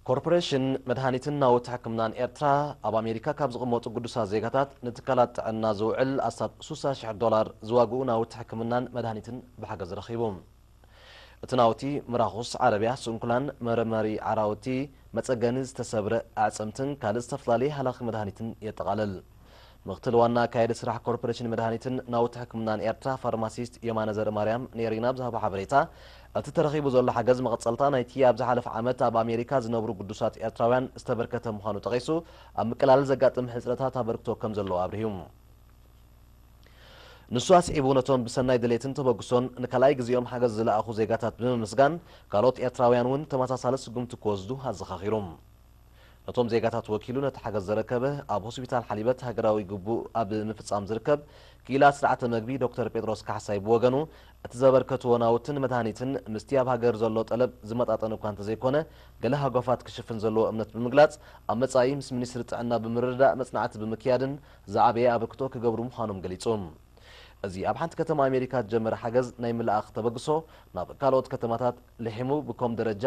ኮርፖሬሽን መድሃኒትን ናውቲ ሕክምናን ኤርትራ ኣብ ኣሜሪካ ካብ ዝቕመጡ ግዱሳት ዜጋታት ንትካላት ጥዕና ዝውዕል ኣስታት ስሳ ሽሕ ዶላር ዝዋግኡ ናውቲ ሕክምናን መድሃኒትን ብሓገዝ ረኺቡ። እቲ ናውቲ ምራኹስ ዓረብያ፣ ስንኩላን፣ መረመሪ ዓራውቲ፣ መጸገኒ ዝተሰብረ ኣዕጽምትን ካልእ ዝተፈላለየ ሃላኺ መድሃኒትን የጠቓልል። ምክትል ዋና ኣካያዲ ስራሕ ኮርፖሬሽን መድሃኒትን ናውቲ ሕክምናን ኤርትራ ፋርማሲስት የማነ ዘርእማርያም ንኤሪና ብዝሃቦ ሓበሬታ፣ እቲ ተረኺቡ ዘሎ ሓገዝ መቐጸልታ ናይቲ ኣብ ዝሓለፈ ዓመት ኣብ ኣሜሪካ ዝነብሩ ግዱሳት ኤርትራውያን ዝተበርከተ ምዃኑ ጠቒሱ፣ ኣብ ምቅላል ዘጋጥም ሕጽረታት ኣበርክቶ ከም ዘለዎ ኣብሪሁ። ንሱ ኣስዒቡ፣ ነቶም ብሰናይ ድሌትን ተበግሶን ንካልኣይ ግዜኦም ሓገዝ ዝለኣኹ ዜጋታት ብምምስጋን፣ ካልኦት ኤርትራውያን እውን ተመሳሳሊ ስጉምቲ ክወስዱ ኣዘኻኺሩ። ነቶም ዜጋታት ወኪሉ ነቲ ሓገዝ ዘረከበ ኣብ ሆስፒታል ሓሊበት ሃገራዊ ግቡእ ኣብ ምፍጻም ዝርከብ ክኢላ ስርዓተ መግቢ ዶክተር ጴጥሮስ ካሕሳይ ብወገኑ፣ እቲ ዘበርከትዎ ናውትን መድሃኒትን ምስቲ ኣብ ሃገር ዘሎ ጠለብ ዝመጣጠን እኳ እንተዘይኮነ፣ ገለ ሃጓፋት ክሽፍን ዘለዎ እምነት ብምግላጽ፣ ኣብ መጻኢ ምስ ሚኒስትሪ ጥዕና ብምርድዳእ መጽናዕቲ ብምክያድን ዝዓበየ ኣበርክቶ ክገብሩ ምዃኖም ገሊጹ። እዚ ኣብ ሓንቲ ከተማ ኣሜሪካ ዝጀመረ ሓገዝ ናይ ምልኣኽ ተበግሶ ናብ ካልኦት ከተማታት ልሒሙ ብኮም ደረጃ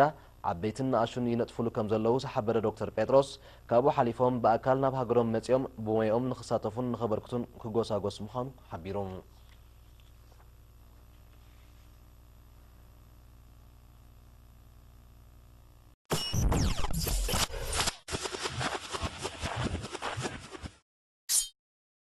ዓበይትን ንኣሹን ይነጥፉሉ ከም ዘለዉ ዝሓበረ ዶክተር ጴጥሮስ፣ ካብኡ ሓሊፎም ብኣካል ናብ ሃገሮም መጺኦም ብሞያኦም ንኽሳተፉን ንኸበርክቱን ክጎሳጎስ ምዃኑ ሓቢሩ።